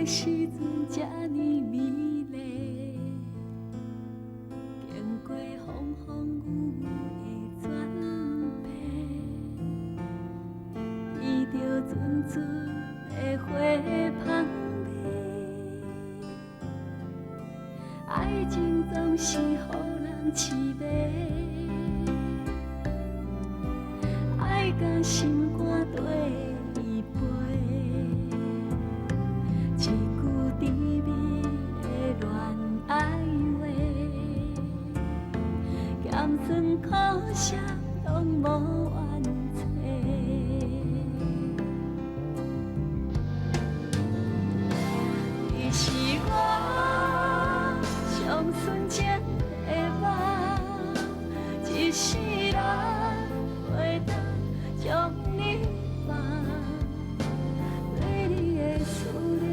時陣這呢美麗，經過風風雨雨的轉變，聞著陣陣的花香味，愛情總是予人痴迷，愛甲心肝綴伊飛。一句甜蜜的戀愛話，鹹酸苦澀攏無怨嗟。你是我上純情的夢，一世人袂當將你放。對你的思念，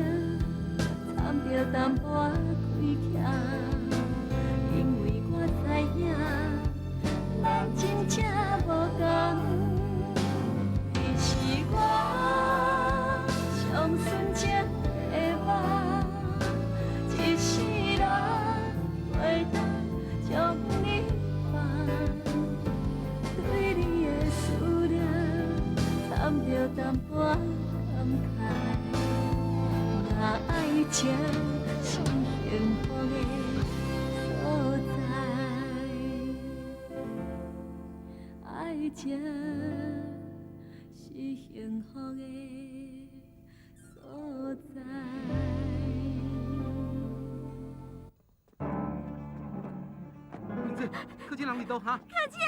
摻著淡薄仔虧欠，因為我知影，咱真正無仝。你是我上純情的夢，一世人袂當將你放。對你的思念，摻著淡薄仔感慨。若愛情是幸福的所在，愛情是幸福的所在。英子，柯倩人佇佗哈？柯倩。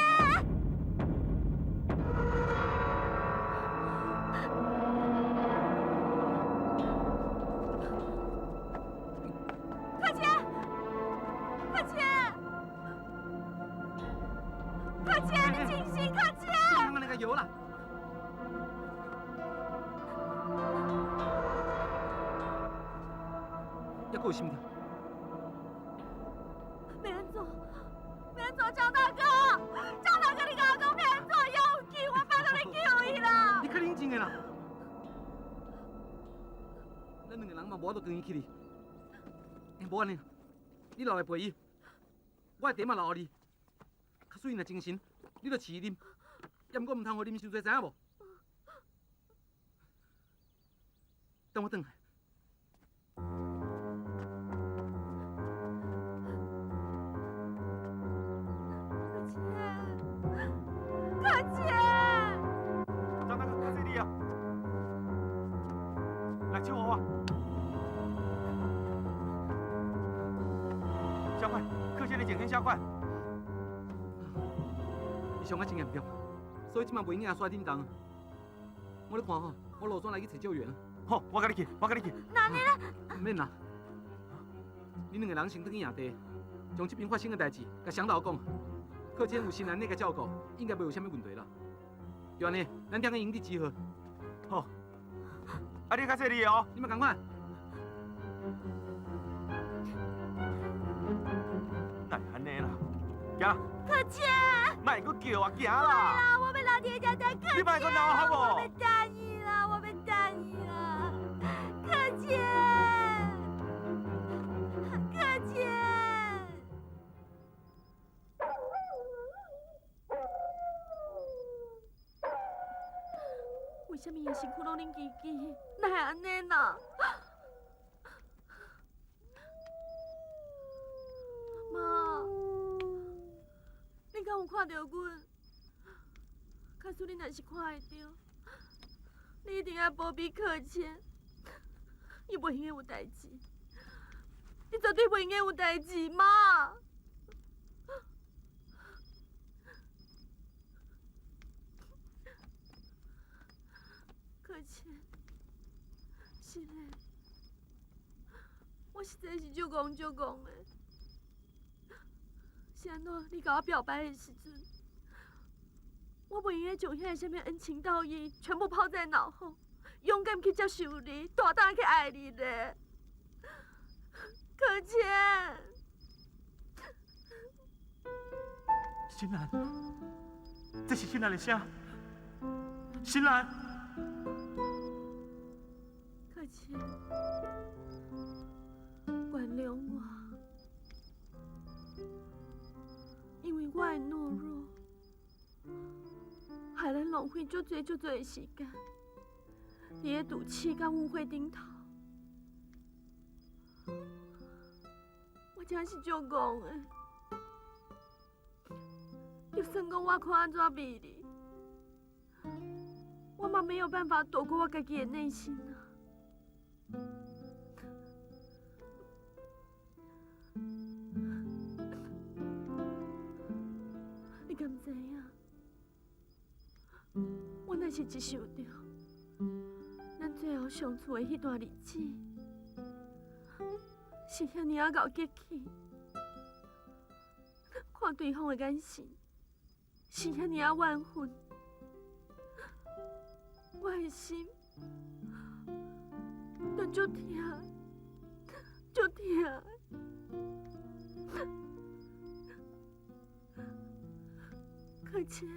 柯倩，柯倩，柯倩，你清醒，柯倩！你那个油啦！猶閣有心跳。欲按怎？欲按怎？張大哥，張大哥，你共我講欲按怎？猶有救，我拜託你救伊啦！你較冷靜的啦。咱兩個人嘛無法度轉伊起哩。無按呢，你留來陪伊，我的茶嘛留予你。假使伊若精神，你就試伊啉。猶毋過毋通予啉傷濟，知影無？等我轉來。柯倩，柯倩，張大哥，較細力啊！來，手予我。小快，柯倩的情形小快。伊傷啊真嚴重，所以這馬袂用阿煞振動。我咧看吼，我路轉來去揣救援。好，我佮你去，我佮你去。哪呢啦？毋免啦，恁兩個人先轉去營地，將這邊發生的代誌共嚮導講。柯倩有新蘭咧共照顧，應該袂有啥物問題啦。就按呢，咱踮咧營地集合。好，啊，你較細膩哦。你嘛仝款。哪會按呢啦？行啦。柯倩。莫閣叫啊，行啦。袂啦，我欲留佇遮等柯倩。你莫閣鬧好無？我欲等伊啦，我欲等伊啦，柯倩，柯倩。為啥物伊的身軀攏冷吱吱？哪會按呢啦？媽，你敢有看著阮？假使你若是看會著，你一定愛保庇柯倩，伊袂用得有代誌，伊絕對袂用得有代誌，媽。柯倩，是嘞，我實在是足戇足戇的。是按怎？你共我表白的時陣，我袂用得將遐个啥物恩情道義全部拋在腦後，勇敢去接受你，大膽去愛你咧。柯倩，新蘭，這是新蘭的聲。新蘭，柯倩，諒我，因為我的懦弱，害咱浪費足濟足濟的時間，佇咧賭氣佮誤會頂頭。我真是足戇的，就算講我看按怎美麗，我嘛沒有辦法躲過我家己的內心啊。你敢知影？我若是一想著咱最後相處的彼段日子，是遐爾仔𠢕激氣，看對方的眼神是遐爾仔怨恨，我的心都足疼，足疼。可倩，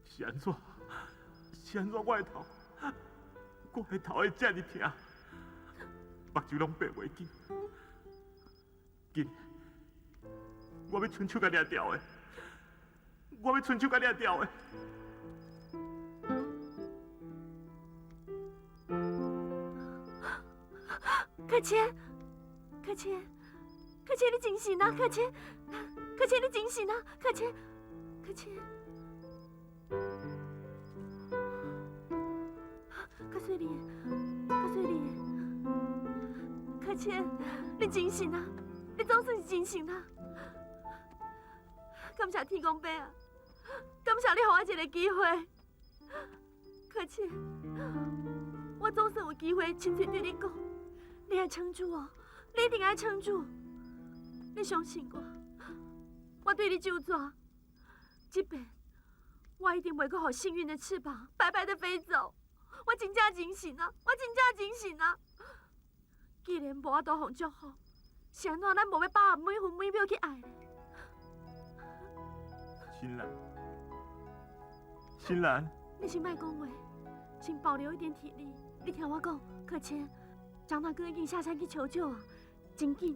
是按怎？是按怎？我的頭，我的頭會這爾疼，目睭攏變袂見。緊，我欲伸手共掠牢的，我欲伸手共掠牢的。可倩，可倩，可倩，你精神啊！可倩，可倩，你精神啊！可倩，可倩，可细腻，可细腻，可倩，你精神啊！你总算是精神啊！感謝天公伯啊！感謝你予我一個機會，可倩，我總算有機會親嘴對你講。你愛撐住哦，你一定愛撐住。你相信我，我對你咒詛，這遍我一定袂閣予幸運的翅膀白白的飛走。我真正精神啊，我真正精神啊。既然無法度予祝福，是按怎咱無欲把握每分每秒去愛呢？心蘭，心蘭，你先莫講話，先保留一點體力。你聽我講，可倩。張大哥已經下山去求救啊！真緊，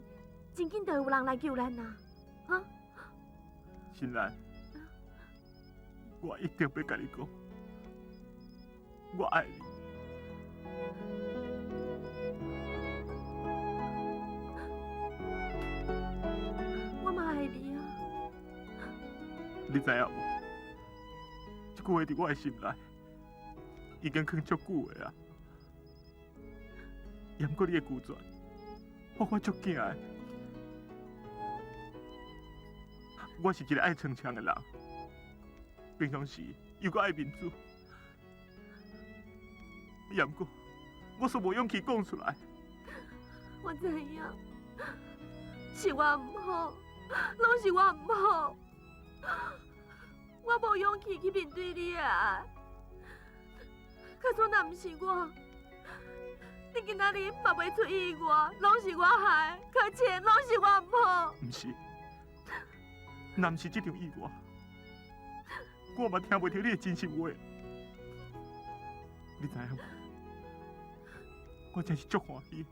真緊，就會有人來救咱啊！啊！心蘭，我一定欲共你講，我愛你。我嘛愛你啊！你知影無？這句話佇我的心內已經囥足久的啊！毋過你的拒絕，我足驚的。我是一個愛逞強的人，平常時又閣愛面子，毋過我煞無勇氣講出來。我知影，是我毋好，攏是我毋好，我無勇氣去面對你的愛。假使若毋是我，你今仔日嘛袂出意外，攏是我害，可倩，攏是我毋好。毋是，若毋是這場意外，我嘛聽袂著你的真心話。你知影無？我真是足歡喜，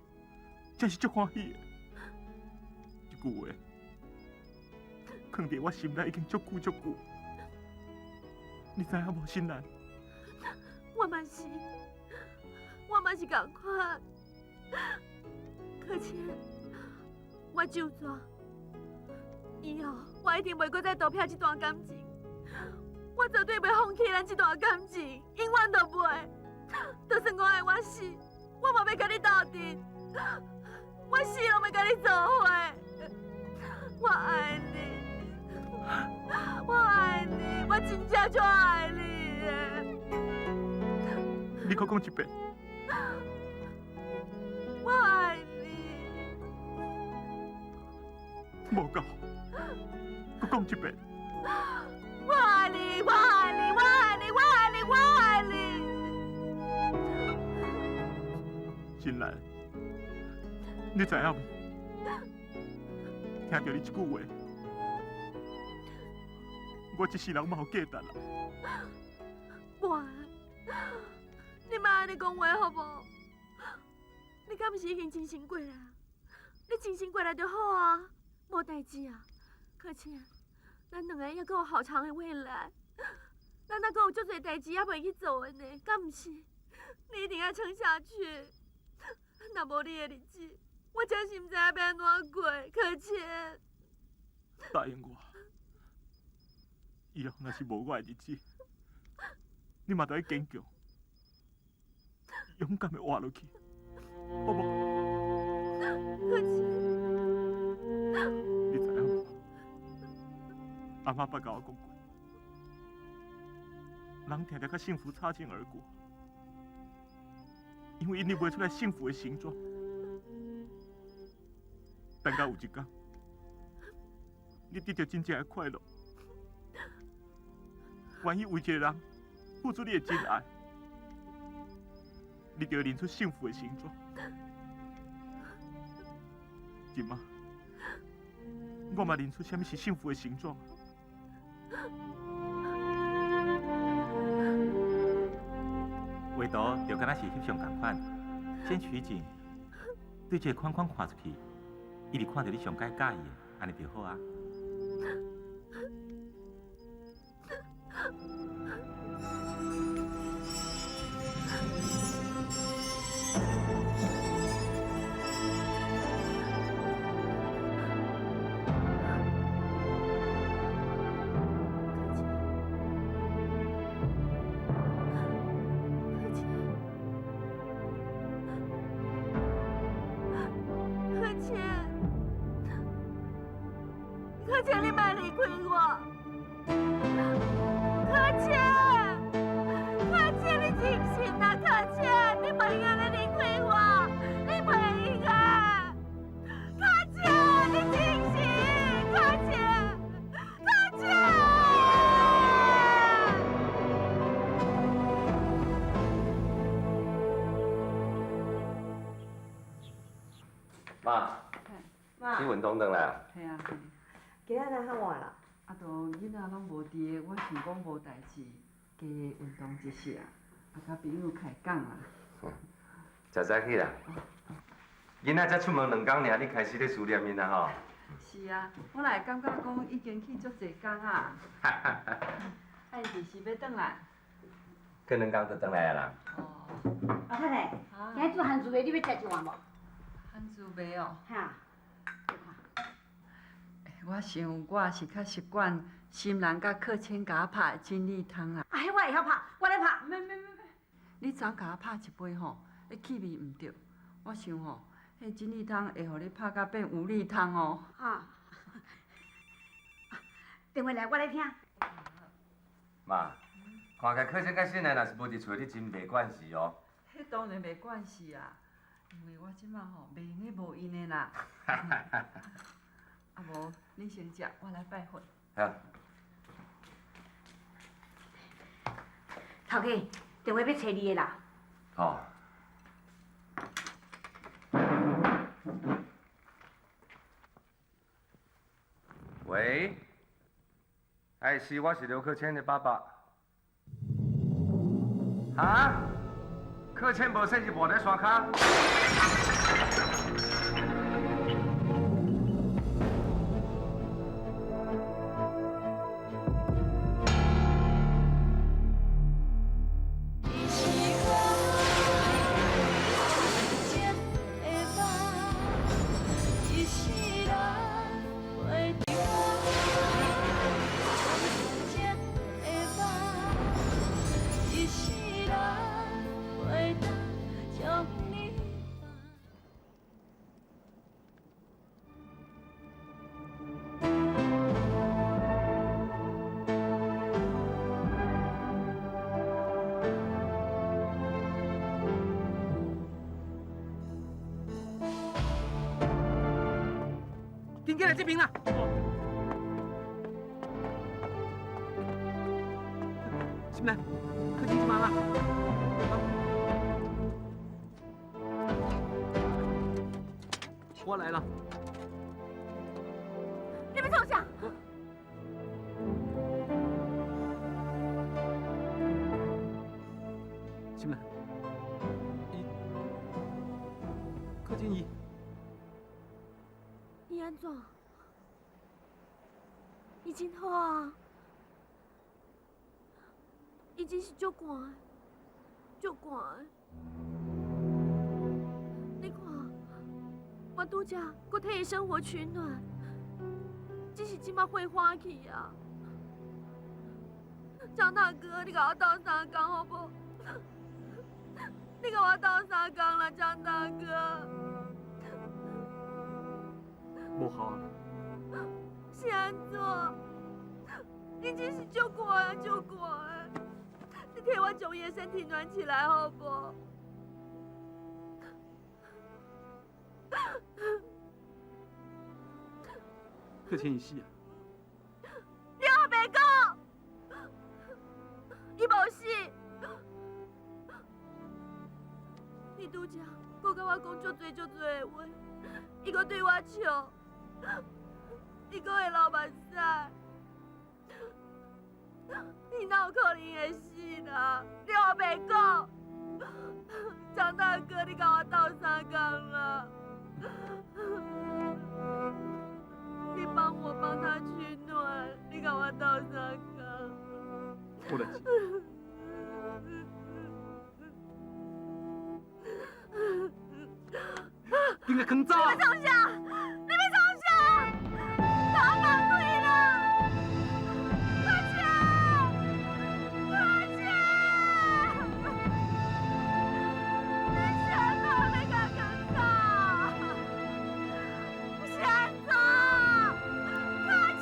真是足歡喜的。這句話，囥佇我心內已經足久足久。你知影無，心蘭？我嘛是。我嘛是仝款，可倩，我咒詛，以後我一定袂閣再逃避這段感情，我絕對袂放棄咱這段感情，永遠都袂。就算我愛我死，我嘛欲共你鬥陣，我死攏欲共你做伙。我愛你，我愛你，我真正足愛你的。你閣講一遍。我愛你。無夠，閣講一遍。我愛你，我愛你，我愛你，我愛你，我愛你。心蘭，你知影無？聽著你這句話，我這世人嘛有價值啦。我，你莫按呢講話好無？你敢毋是已經清醒過來？你精神过来就好啊，无代志啊。可倩，咱两个犹阁有好长的未来，咱犹阁有足济代志犹未去做的呢，敢毋是？你一定爱撑下去。若无你的日子，我真是毋知影欲按怎过。可倩，答应我，以后若是无我的日子，你嘛著爱坚强，勇敢的活落去，好无？可倩，你知影无？阿妈捌共我讲过，人定定佮幸福擦肩而过，因为𪜶认袂出来幸福的形状。等到有一天，你得到真正的快乐，愿意为一个人付出你的真爱，你就会认出幸福的形状。这马，我嘛认出啥物是幸福的形状。画图就敢若是翕相仝款，先取景，对这个框框看出去，一直看著你上佳佮意的，按呢就好啊。可倩，你莫离开我！可倩，可倩，你真心啊！可倩，你袂用按呢离开我，你袂用啊！可倩，你真心，可倩，可倩。妈，妈，去运动转来啊？系啊。今仔若较晚啦。啊，都囡仔拢无伫，我想讲无代志，加运动一下，啊，佮朋友开讲啦。食早起啦。囡仔才出门两工尔，你开始咧思念𪜶啊吼？是啊，我哪会感觉讲已经去足济工啊。啊，𪜶几时欲转来？过两工就转来啊啦。哦。老太太，今日煮番薯糜，你欲食一碗无？番薯糜哦。哈。我想我是较习惯心兰佮克谦共我拍的锦鲤汤啦。啊，彼我会晓拍，我来拍。免免免免，你昨共我拍一杯吼，彼气味毋对。我想吼，彼锦鲤汤会予你拍甲变无力汤哦。啊。电话来，我来听。妈，看起来克谦佮心兰若是无伫厝，你真袂惯势哦。彼当然袂惯势啊，因为我这马吼袂用得无𪜶的啦。啊无，恁先食，我来拜佛。好。头家，电话欲揣你的啦。好。喂，哎，是，我是刘克谦的爸爸。哈？克谦无说是跋咧山跤。紧过来这边啦！心兰，去紧一马啦！我来了。你欲创啥？心兰，伊，柯建义。是按怎？伊真好啊，伊真是足寒的，足寒的。你看，我拄才阁替伊生火取暖，只是这马火花去啊。张大哥，你共我斗相共好无？你共我斗相共啦，张大哥。无效啊！是按怎？你真是足寒的，足寒的。你替我将伊的身体暖起来好无？克谦已死啊！你乌白讲，伊无死。你拄才阁佮我讲足济足济的话，伊阁对我笑，伊阁会流目屎。伊哪有可能会死啦？你乌白讲，张大哥，你共我斗相共啦！你帮我帮他取暖，你共我斗相共。好代志。紧来囥走！你欲创啥？你欲创啥？共我放开啦！快车！快车！你是按怎欲共囥走？是按怎？快车！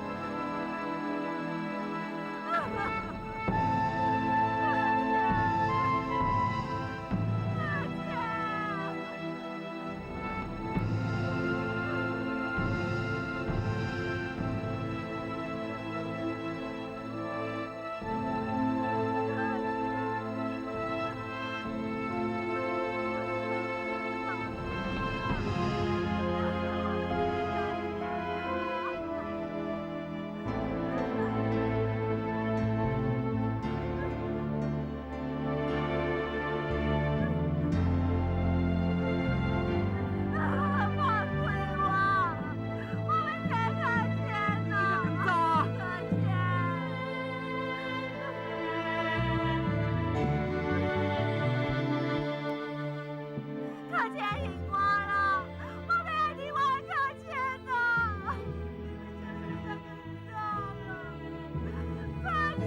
放开我！我欲找卡钱啊！走啊！卡钱！卡钱还我啦！我欲爱你我的卡钱啊！你们卡钱！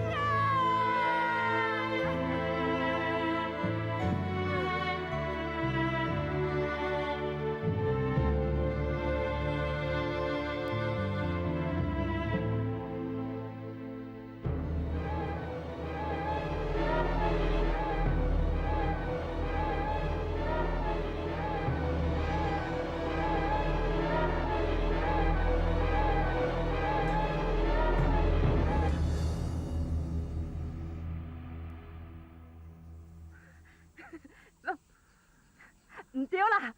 毋对啦，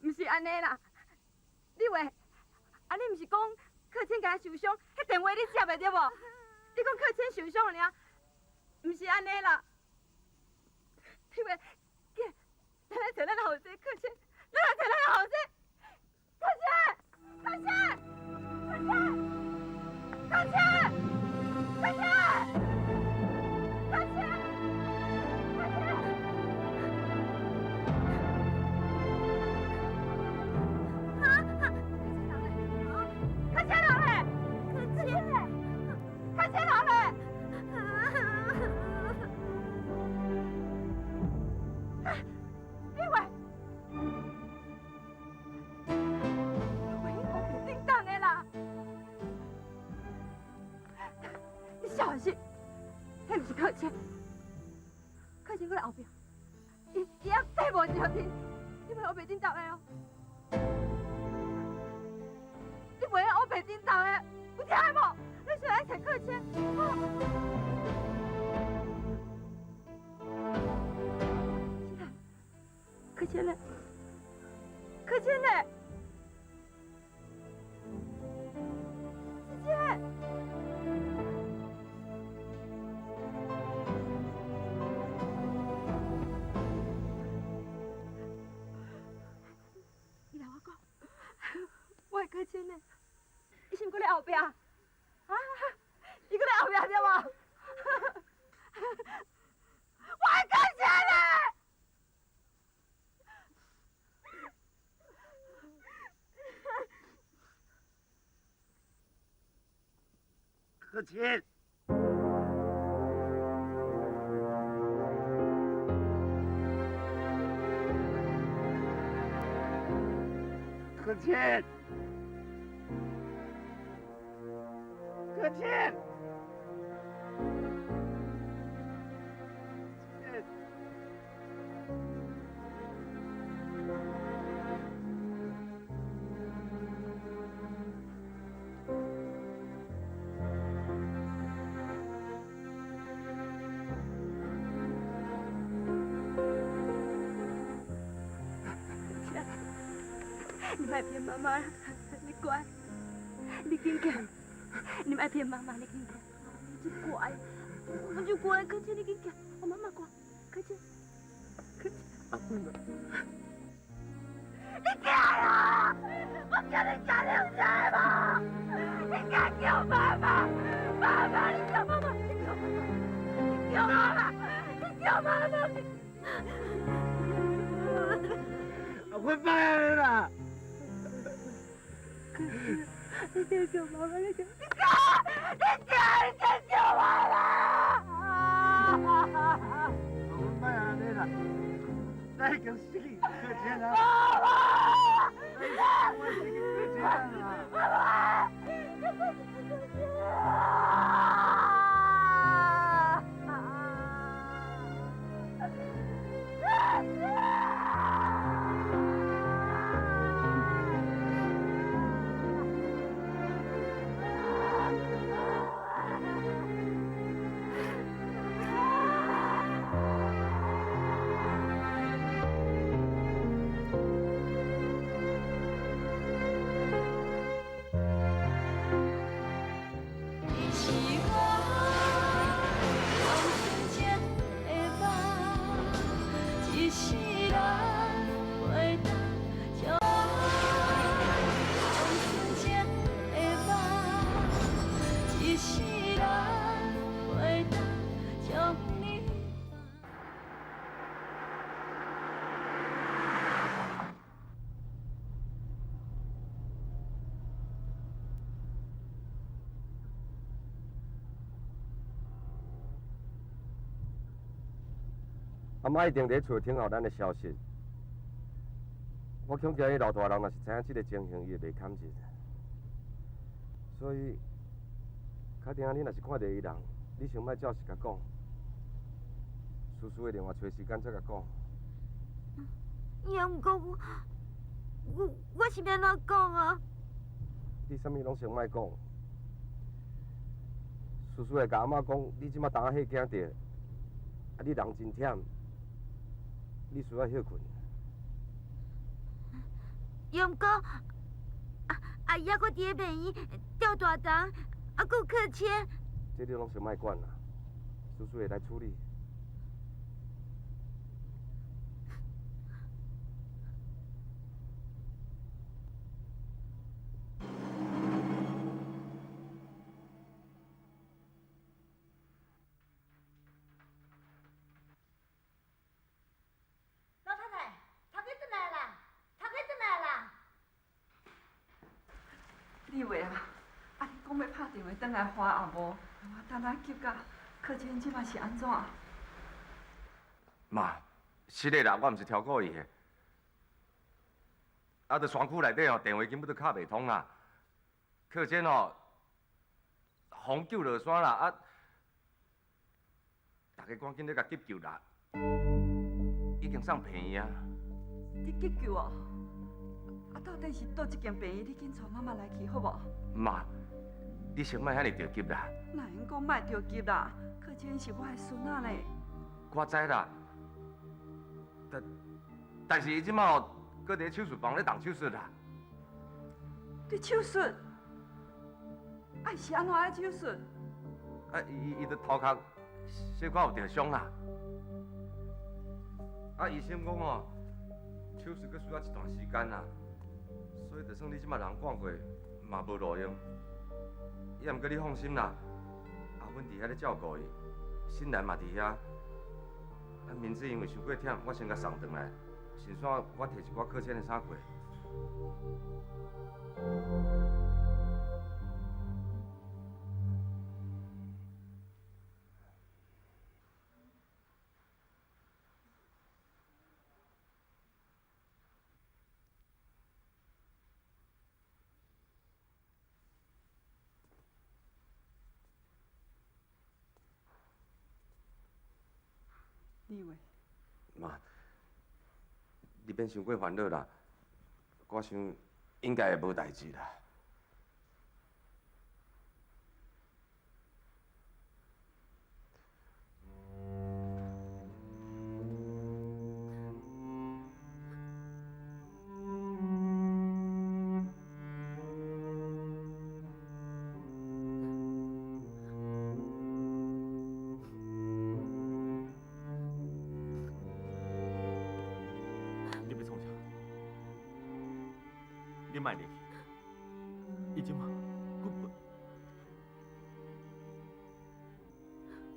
毋是按呢啦。你话，啊你毋是讲克谦共受伤，彼电话你接的对无？你讲克谦受伤尔，毋是按呢啦。你话，紧，咱来找咱后生克谦，咱来找咱后生，克谦，克谦，克谦，克谦，克谦，克谦，克谦。克谦人嘞，克谦嘞，克谦人嘞！你话，你话乌白叮当的啦！你小心，彼毋是克谦，克谦阁伫后壁，伊犹缀无着你，你袂乌白叮当的哦！你袂用乌白叮当的，有听无？你先来揣克谦。克谦咧，克谦咧，姐姐，可倩呢？伊是毋閣咧後壁？啊？伊閣咧後壁對無？我可倩呢？可倩。可倩，可倩，倩。你莫骗妈妈，你乖，你紧起，你莫骗妈妈，你紧起，你真乖，我就乖，可倩你紧起，我妈妈乖，可倩，可倩，你起来啊！我叫你起来，你知无？你敢叫妈妈？妈妈，你叫妈妈，你叫妈妈，你叫妈妈，你叫妈妈，我放下你啦！你叫叫妈妈，你叫，你叫，你叫，你叫叫妈妈！我放下你啦！咱已经失去可倩啊！妈妈！我失去可倩啊！妈妈！阿媽一定佇厝聽候咱的消息。我恐驚伊老大人若是知影這個情形，伊會袂堪忍。所以，較定你若是看著伊人，你先莫照實共講。叔叔會另外揣時間再共講。也毋過我是欲按怎講啊？你啥物攏先莫講。叔叔會共阿媽講，你這馬當仔嚇驚著，啊，你人真忝。你需要歇睏。也毋过，阿姨犹阁伫咧病院吊大肠，啊，阁有客车。这你攏先莫管啦，叔叔会来处理。老太太，头家转来啦！头家转来啦！丽伟啊，啊你讲欲拍电话转来花也无，我等啊急甲，可倩这摆是按怎？妈，是的啦，我毋是超故意的。啊，伫山区内底哦，电话根本都敲袂通啦。可倩哦，予救落山啦，啊，大家赶紧咧共急救啦，已经送病院啊。你急救哦？啊，到底是佗一间病院？你紧带妈妈来去好无？妈，你先莫遐尔著急啦。哪会用讲莫著急啦？可倩是我的孙仔呢。我知啦，但是伊这摆哦，阁伫手术房咧动手术啦。伫手术？啊，是按怎爱手术？啊，伊的头壳小可有著伤啦。啊，医生讲哦，手术阁需要一段时间啦，所以就算你這馬人趕過，嘛無路用。也毋過你放心啦，阿芬佇遐咧照顧伊，新蘭嘛佇遐。啊，明子因為傷過忝，我先共送轉來，順紲我提一寡課前的衫過。你話？媽，你免傷過煩惱啦，我想應該會無代誌啦。你欲创啥？你莫入去，伊這马根本，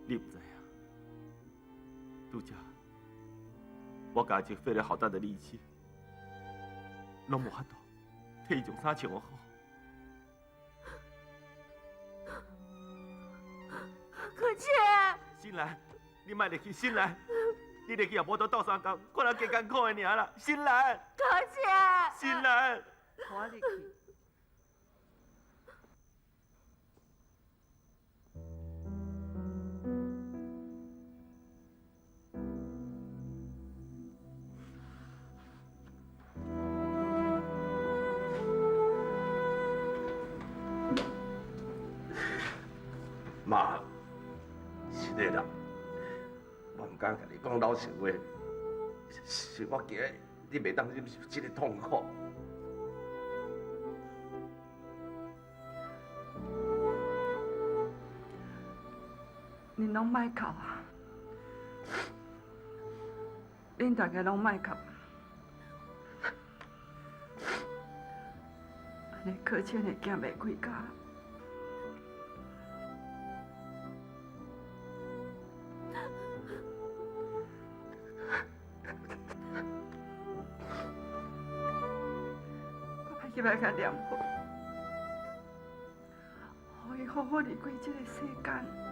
你毋知影。拄才我家己费了好大的力气，拢无法度替伊将衫穿好。可倩，新兰，你莫入去，新兰。你入去也无得斗相共，看人加艰苦的尔啦。新兰，可倩，新兰，我入去。妈，是的啦。我毋敢共你讲老实话，是我惊你袂当忍受这个痛苦。恁拢莫哭啊！恁大家拢莫哭。按呢可倩的囝袂开家。我欲共念佛，予伊好好离开这个世间。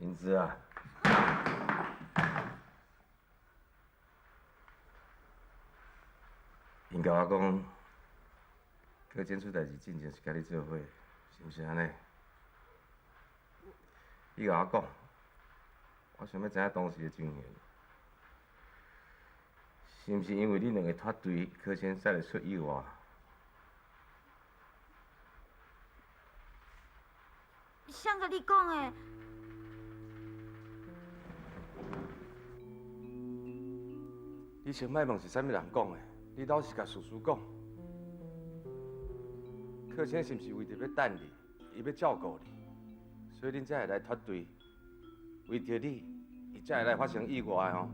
明芝啊，𪜶共我讲，柯坚出代志进前是佮你做伙，是毋是按呢？你共我讲，我想欲知影当时的情形，是毋是因为恁两个脱队，柯坚才会出意外？谁共你讲的？你先莫问是啥物人讲的，你老实共叔叔讲。柯谦是毋是为著欲等你，伊欲照顾你，所以恁才会来脱队？为著你，伊才会来发生意外吼。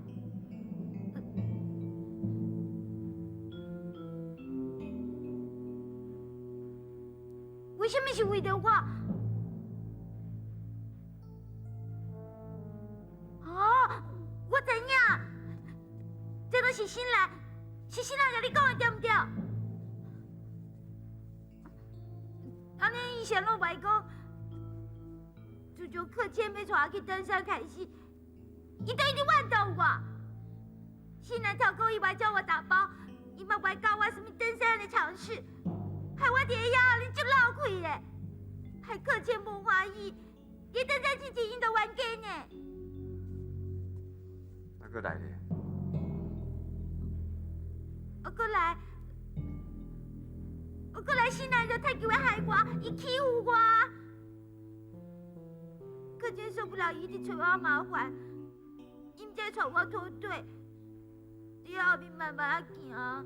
为啥物是为著我？哦，我知影。这都是新兰，是新兰共你讲的，对毋对？啥拢袂讲。自从克谦欲带我去登山开始，伊都一直怨妒我。西南跳公伊嘛叫我打包，伊嘛袂教我啥物登山的常识，害我伫遐咧足落气咧，害克谦无欢喜，伊登山之前𪜶都冤家呢。啊，阁来咧？啊，阁来，啊，阁来，西南就太球会害我，伊欺负我。克谦受不了，伊一直找我麻烦，伊毋才带我脱队，伫后面慢慢仔行。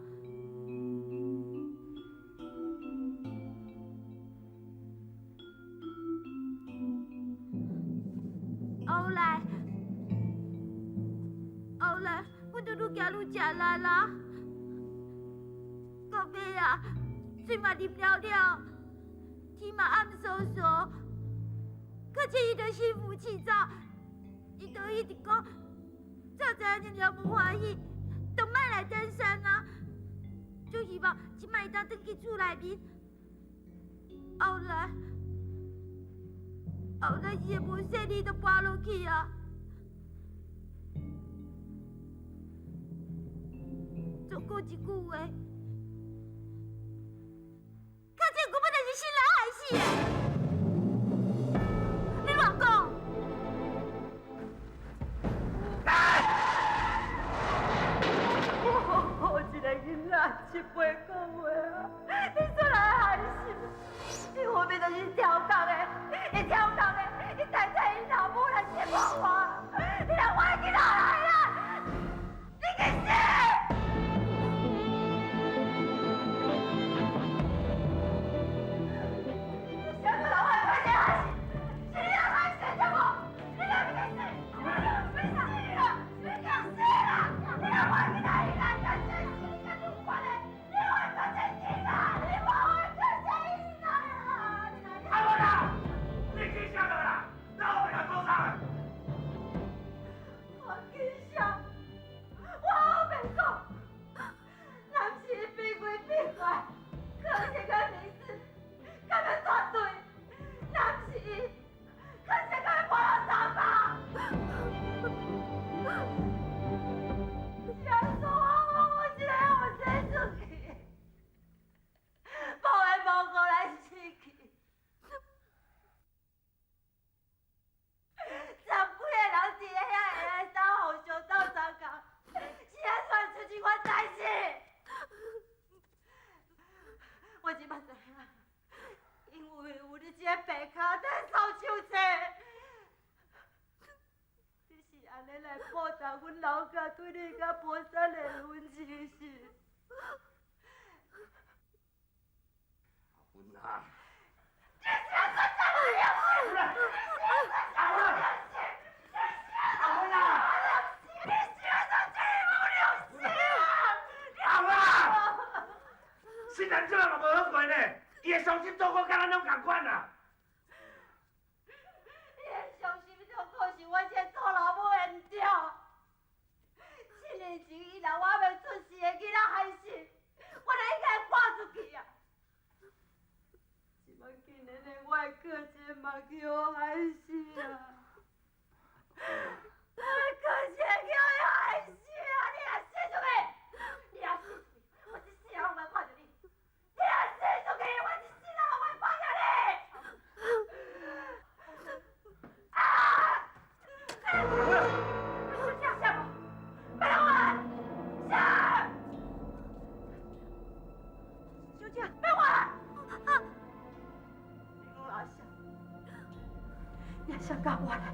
后来，后来，阮就愈行愈食力啦。到尾啊，水嘛啉了了，天嘛暗飕飕。可是伊就心浮气躁，伊就一直讲，早知影这尔无欢喜，就莫来登山啊！就希望这摆会当转去厝内面。后来，后来伊的无细腻就跋落去啊！总讲一句话，可这根本就是新人害死的。你乱讲！我一个囡仔，一辈讲话啊，你煞来害死！你分明就是超工的，伊超工的，伊代替𪜶老母来折磨我，你来我囡仔来啦！你去死！对你甲菩萨的恩情是。阿芬啊！你是按怎这么样子？阿芬！阿芬啊！你是按怎这么无良心啊？阿芬啊！新人这嘛无好过呢，伊的伤心痛苦佮咱拢仝款啊！伊的伤心痛苦是我这做老母的毋对。7年前，伊若我还袂出世的囡仔害死，我就应该赶出去啊！这摆竟然连我的克谦嘛去予害死啊！我的克谦去予害死啊！你若死出去，你若死出去，我一世人拢袂看著你！你若死出去，我一世人拢袂看著你！啊！小姐，别我！你讲阿啥？你若想教我来，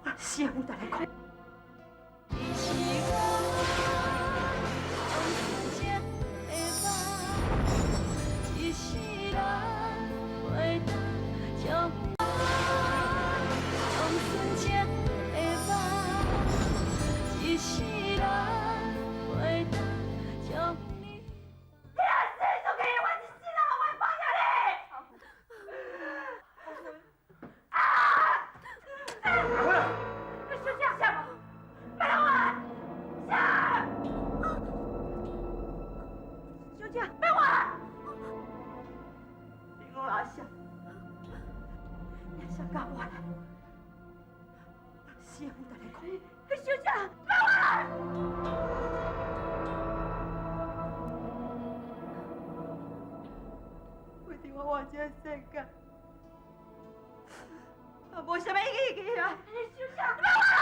我死也毋得来看。阿芬！小姐，舍，亚瑟甲我来，死也毋得来看。小姐，放我来！为着我活这个世界，也无啥物意义啊！小姐，放我来！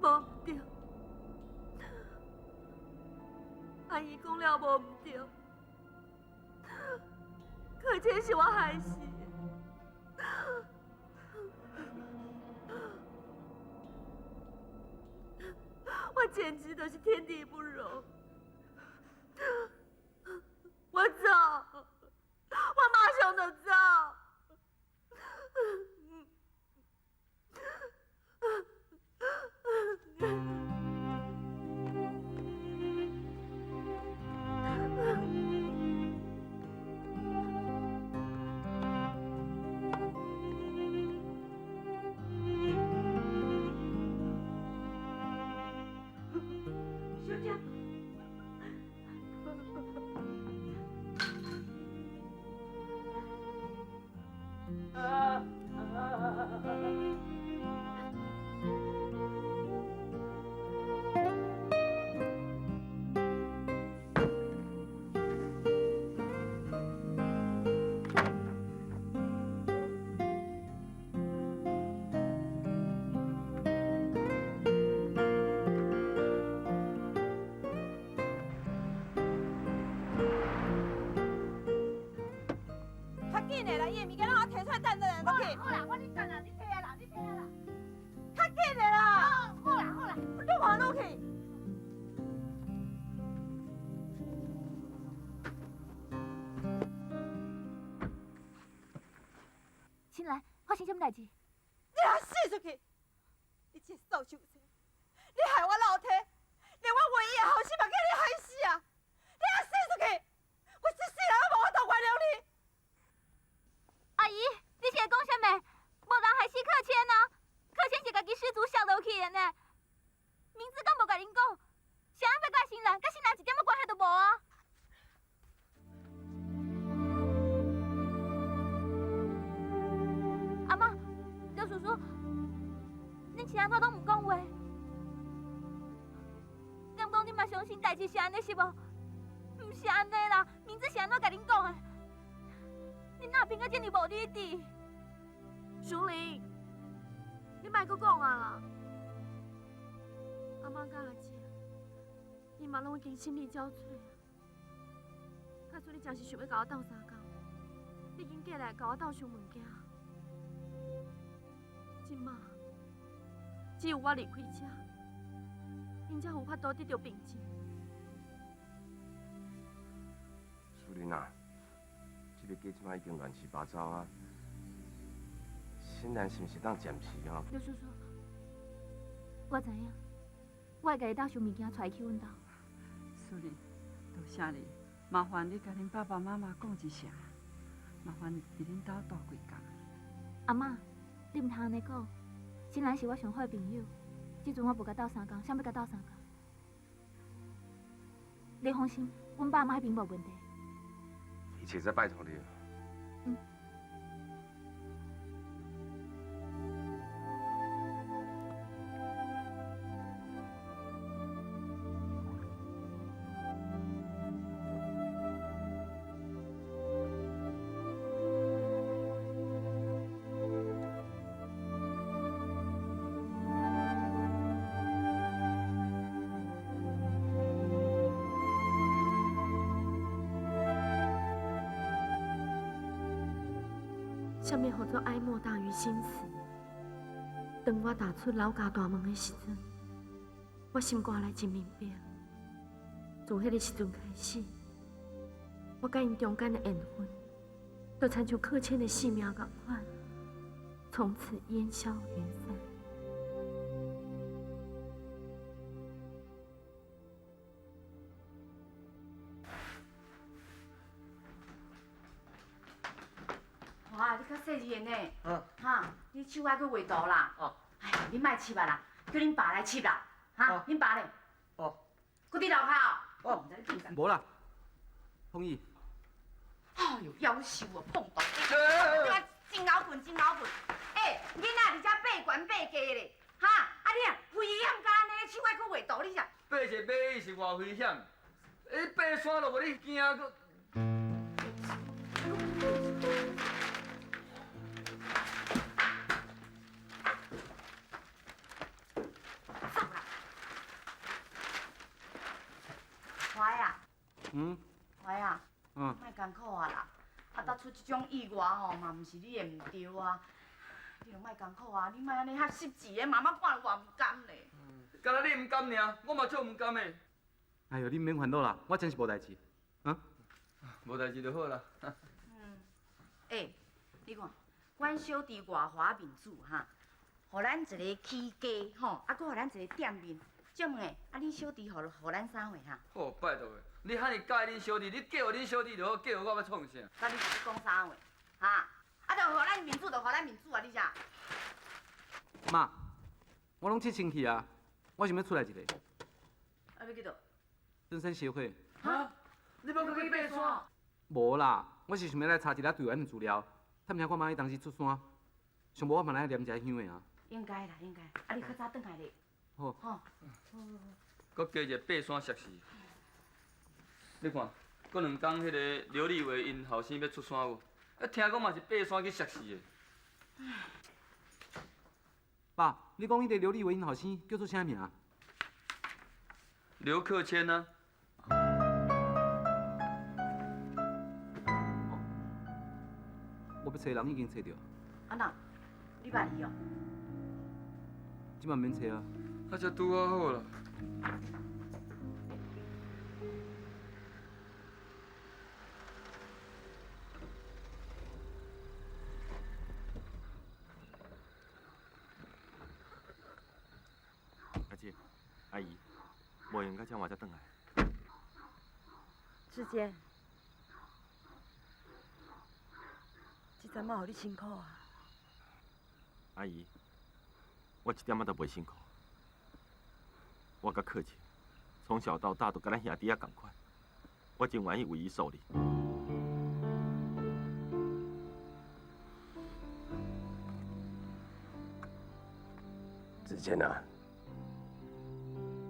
无毋对，阿姨讲了无毋对，可这是我害死的。我简直就是天地不容。我走，我马上就走。小姐。较紧的啦，伊的物件拢我提出来等等落去。好啦，我你等啦，你提啊啦，你提啊啦。较紧的啦。好啦好啦，愈看愈去。新兰，发生什么代志？你通死出去！你这个扫帚星，你害我落体，连我唯一的后生嘛叫你害死啊！你通死出去！我这世人都无法度原谅你。阿姨，你是咧讲啥物？无人害死克谦啊！克谦是家己失足摔落去的呢。明子敢无共恁讲？啥人欲怪新兰？佮新兰一点仔关系都无啊！阿嬷，刘叔叔，恁是按怎拢毋讲话？敢讲恁嘛相信代志是按呢是无？毋是按呢啦，明子是按怎共恁讲的？你哪变甲这尔无理智？淑玲，你莫阁讲啊啦！阿妈佮阿姐，𪜶嘛拢已经心力交瘁啊。假使你真是想欲共我斗相共，你紧过来共我斗想物件。这马只有我离开这，𪜶才有法度得到平静。淑玲啊，这个家这马已经乱七八糟啊！新兰是毋是当暂时吼？刘叔叔，我知影，我会共伊斗想物件，带伊去阮兜。淑玲，多谢你，麻烦你共恁爸爸妈妈讲一声，麻烦伫恁兜住几工。阿嬷，你毋通按呢讲，新兰是我上好的朋友，这阵我无共斗相共，谁欲共斗相共？你放心，阮爸妈彼边无问题。一切再拜托你。嗯。啥物号做哀莫大于心死？当我踏出老家大门的时阵，我心肝内真明白。自彼个时阵开始，我佮𪜶中间的缘分，就亲像克谦的性命仝款，从此烟消云散。哇，你较细腻的呢？哈，你手爱阁画图啦？哦。哎，你莫翕啊啦，叫恁爸来翕啦，哈？恁爸咧？哦。搁伫楼跤哦。无啦，凤仪。哎呦，夭寿啊，碰到！你真熬困，真熬困。欸，囡仔伫遮爬悬爬低咧，哈？啊你啊，危险甲按呢，手爱阁画图，你啥？爬一个马是偌危险，欸，爬山都无你惊阁。走啦！怀啊！嗯。怀啊！嗯。莫艰苦啊啦！啊，搭出这种意外吼，嘛毋是你的毋对啊。你著莫艰苦啊！你莫按呢遐失志的，妈妈看了偌毋甘咧。敢若你毋甘尔，我嘛足毋甘的。哎哟，你毋免烦恼啦，我真是无代志，啊？无代志就好啦。嗯。欸，你看，阮小弟外华面子哈，予咱一个起家吼，啊，阁予咱一个店面。借问下，啊，恁小弟予咱啥货哈？好，拜托的，你遐尔佮意恁小弟，你嫁予恁小弟就好，嫁予我欲创啥？那你是咧讲啥话？哈？啊，就予咱面子，就予咱面子啊！你啥？妈，我拢七清气啊，我想欲出来一下。啊，欲去佗？登山协会。哈？你欲阁去爬山？无啦，我是想欲来查一下队员的资料，探听看觅伊当时出山，上无我嘛来念一下香的啊。应该啦，应该。啊，你较早转来咧。好。吼。阁加一个爬山硕士。你看，过两工彼个刘立伟𪜶后生欲出山无？啊，听讲嘛是爬山去硕士的。爸，你讲彼个刘立伟𪜶后生叫做啥名？刘克谦啊。我欲揣人已经揣著。啊那，你捌伊哦？这嘛免揣啊。啊，才拄仔好啦。阿姐，阿姨，无闲到遮晚才转来。志坚，这阵仔予你辛苦啊！阿姨，我一点仔都袂辛苦。我佮客气，从小到大都佮咱兄弟仔仝款，我真愿意为伊受力。志坚啊，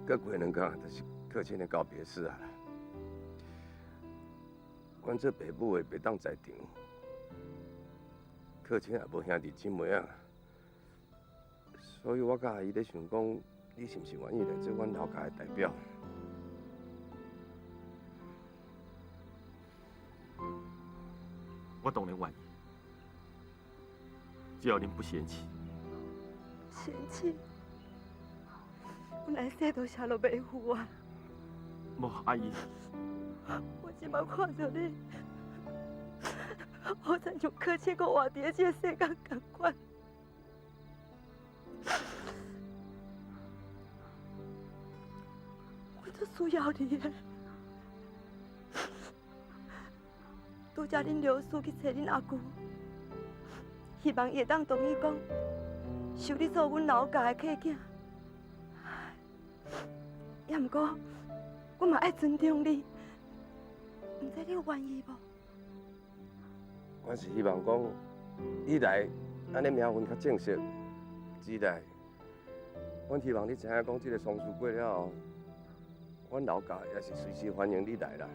阁过两工就是克谦的告别式啊！阮做爸母的袂当在场，克谦也无兄弟姊妹啊，所以我佮阿姨咧想讲，你是毋是愿意来做阮老家的代表？我当然愿意，只要恁不嫌弃。嫌弃？阮来世都啥都袂负啊！无，阿姨。我这摆看著你，好亲像克谦阁活伫这个世间仝款。我足需要你的，拄才恁刘师去找恁阿舅，希望伊会当同意讲，收你做阮老家的客囝。也毋过，我嘛爱尊重你，毋知你有愿意无？我是希望讲，你来，按呢名分较正式。二来，阮希望你知影讲，这个丧事过了后，阮老家也是随时欢迎你来啦。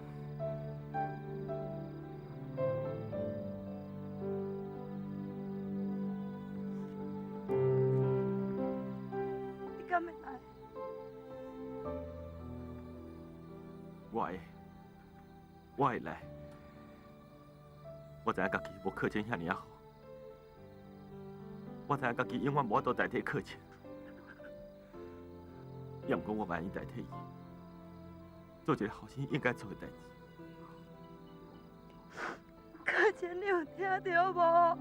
你敢会来？我会，我会来。我知影家己无克谦遐尔仔好，我知影家己永远无法度代替克谦，也毋过我愿意代替伊，做一个后生应该做的代志。克谦，你有听著无？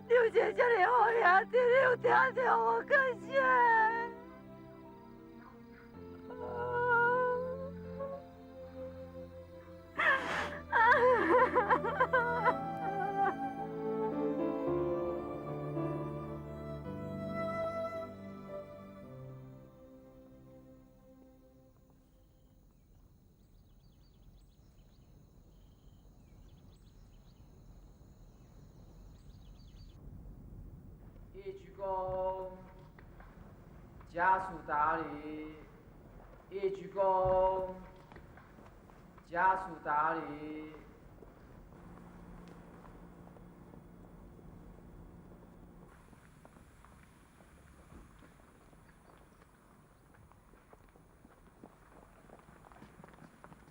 你有一个遮尔好兄弟，你有听著无？克谦。躬，家属打理，一鞠躬，家属打理。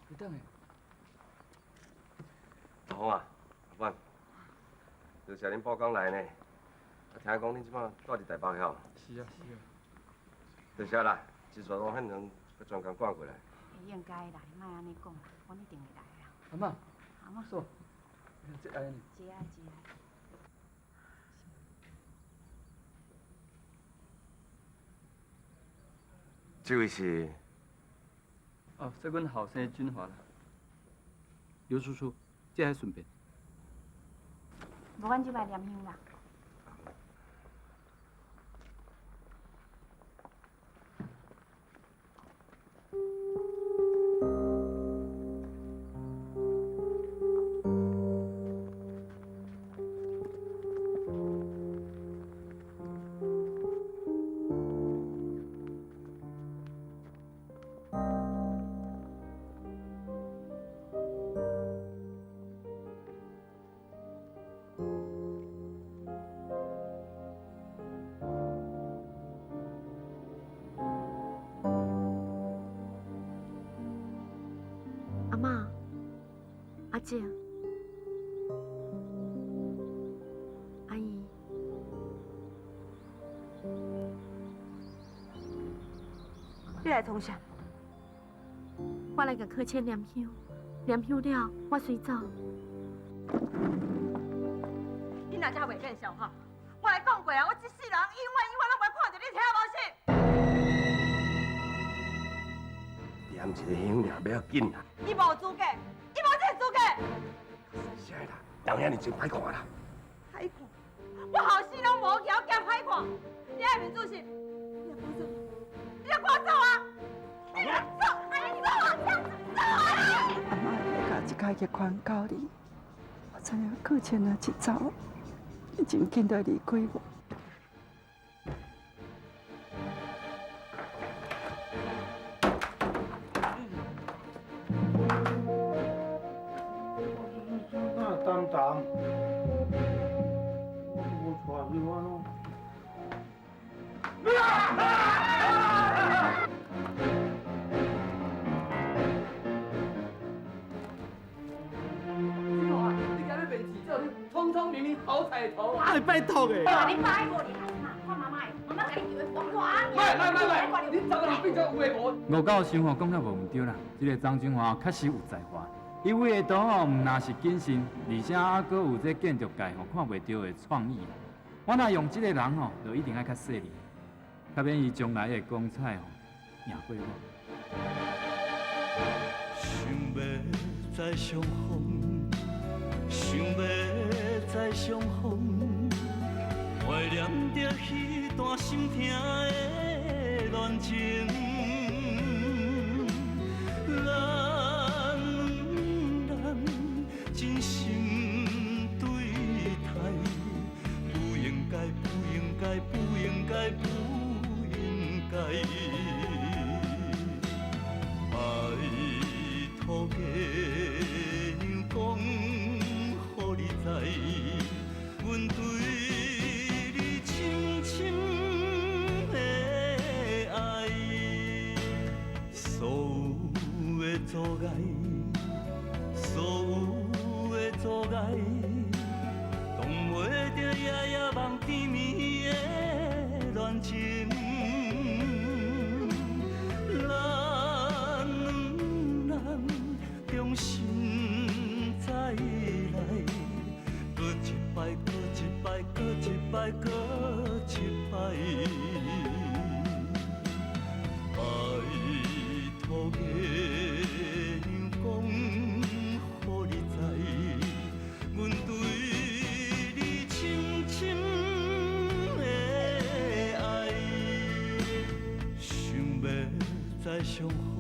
你等下。阿峰啊，阿凡，多谢恁报工来呢。啊，听讲恁这摆住伫台北吼？是啊，是啊。多谢啦，这逝路遐远，阁专工赶过来。应该啦，你莫按呢讲啦，阮一定会来啦。阿嬷，阿嬷，嫂，节哀呢？节哀节哀。这位是？哦，这阮后生俊华啦。刘叔叔，这还顺便。无，阮这摆念香啦。阿嬷，阿姐，阿姨，你来创啥？我来共柯倩念香，念香了，我随走。你若遮袂见笑哈？我来讲过啊，我这世人永远永远拢袂看著你，听无是？念一个香尔，欲要紧啦。伊无资格，伊无这个资格。啥啦？人遐尔真歹看啦。歹看？我后生拢无晓，惊歹看。你爱面子是？你来赶走！你来赶走啊！你来走！哎，你走啊！走啊！阿嬷会共一摆去劝教你，我知影柯倩若一走，你真紧就会离开我。拜托的。你摆无你看妈妈的，妈妈共你求的，我看。卖卖卖卖，你走到变做有的无。吴教授吼讲了无毋对啦，这个张俊华确实有才华，伊画的图吼毋但是谨慎，而且犹阁有这建筑界吼看袂著的创意。我若用这个人吼，就一定爱较细腻，较免伊将来的光彩吼赢过我。想欲再相逢，想欲再相逢，怀念著彼段心疼的恋情。咱两人真心对待，不应该，不应该，不应该，不应该。拜托月娘讲，予你知，阮对你深深的爱，所有的阻碍，所有的阻碍，挡袂住夜夜梦甜蜜的恋情。咱两人重新再来，阁一摆，阁一摆，阁一摆，阁一摆。拜托月娘讲，予你知，阮对你深深的爱，想欲再相逢。